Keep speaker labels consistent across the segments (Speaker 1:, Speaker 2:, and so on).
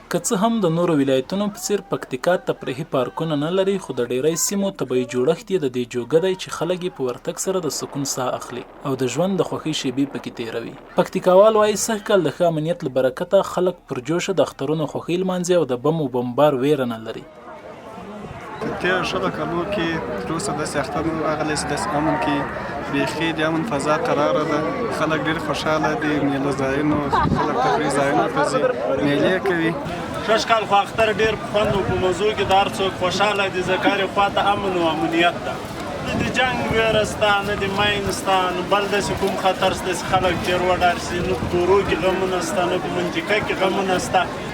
Speaker 1: که څه هم د نورو ولایتونو په څېر پکتیکا تفریحي پارکونه نه لري، خو د ډېری سیمو طبعي جوړښت یې د دې جوګه دی چې خلک یې په ورتګ سره د سکون ساه اخلي او د ژوند د خوښۍ شېبې پکې تېروي. پکتیکاوال وايي، سږ کال د ښه امنیت له برکته خلک پرجوشه د اخترونو خوښۍ لمانځي او د بم و بمبار وېره نه لري.
Speaker 2: په تېرو شلو کلو کې تر اوسه داسې اختر نه راغلی چې داسې امن کې بیخي د امن فضا قراره ده، خلک ډېر خوشحاله دي، میله ځایونو خلک تفریح ځایونو ته ځي، میلې کوي.
Speaker 3: سږ کال خو اختر ډېر په خوند او په مزو کې د هر څوک خوشحاله دي، ځکه هرې خوا ته امن او امنیت ده، نه د جنګ ویره شته، نه د ماین شته، نو بل داسې کوم خطر شته چې خلک تېر وډار شي، نه په کورو کې غمونه شته، نه په منطقه کې غمونه شته.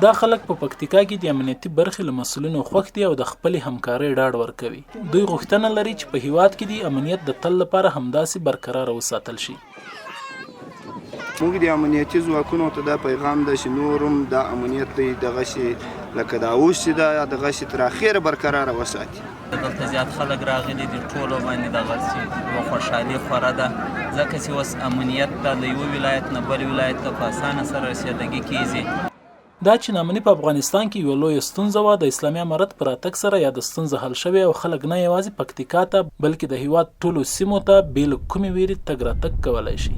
Speaker 1: دا خلک په پکتیکا کې د امنیتي برخې له مسؤلینو خوښ دي او د خپلې همکارۍ ډاډ ورکوي. دوی غوښتنه لري چې په هیواد کې دې امنیت د تل لپاره همداسې برقراره وساتل شي.
Speaker 4: موږ د امنیتي ځواکونو ته دا پیغام ده چې نور هم دا امنیت دی دغسې لکه دا اوس چې ده دغسې تر اخره برقراره وساتي.
Speaker 5: دلته زیات خلک راغلي دي، ټولو باندې دغسې یوه خوشحالي خوره ده، ځکه چې اوس امنیت ده، له یوه ولایت نه بل ولایت ته په اسانه سره رسیدګي کیږي.
Speaker 1: دا چې ناامني په افغانستان کې یوه لویه ستونزه وه، د اسلامي امارت په راتګ سره یاده ستونزه حل شوې او خلک نه یوازې پکتیکا ته، بلکې د هیواد ټولو سیمو ته بې له کومې ویرې تګ راتګ کولای شي.